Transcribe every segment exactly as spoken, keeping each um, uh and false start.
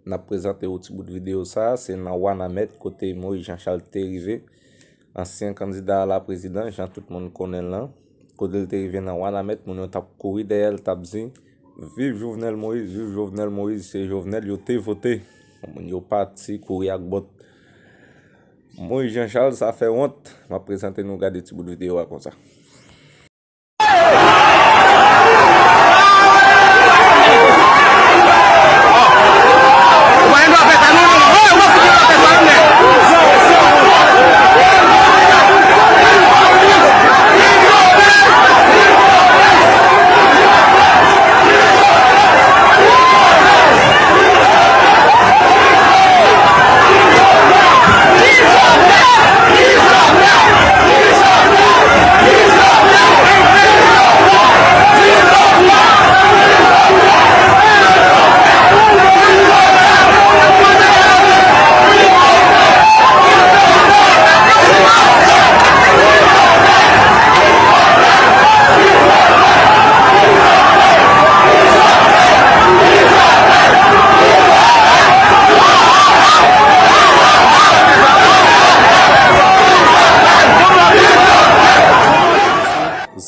N ap prezante w ti bout videyo sa a, se nan Wanament kote Moïse Jean Charles te rive, ansyen kandida a la prezidan, jan tout moun konnen l lan. Kote l te rive nan Wanament, moun yo t ap kouri dèyè l, t ap di, "Viv Jovenel Moïse, viv Jovenel Moïse, se Jovenel yo te vote." Moun yo pati kouri ak bòt Moïse Jean Charles, sa fè wont. M ap prezante nou gade ti bout videyo a konsa.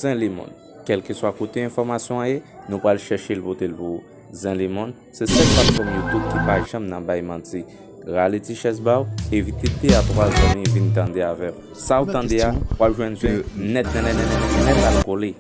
Zen Lemonn. Kèlkeswa kote enfòmasyon an ye, nou pral chèche l pote l pou ou. Zen Lemonn, se sèl platfòm YouTube ki pa janm nan bay manti. Rale ti chèz ba w, envite de a twa zanmi vin tande avè w. Sa w tande a, w ap jwenn zen nèt, nèt, nèt, nèt, nèt, nèt al kole.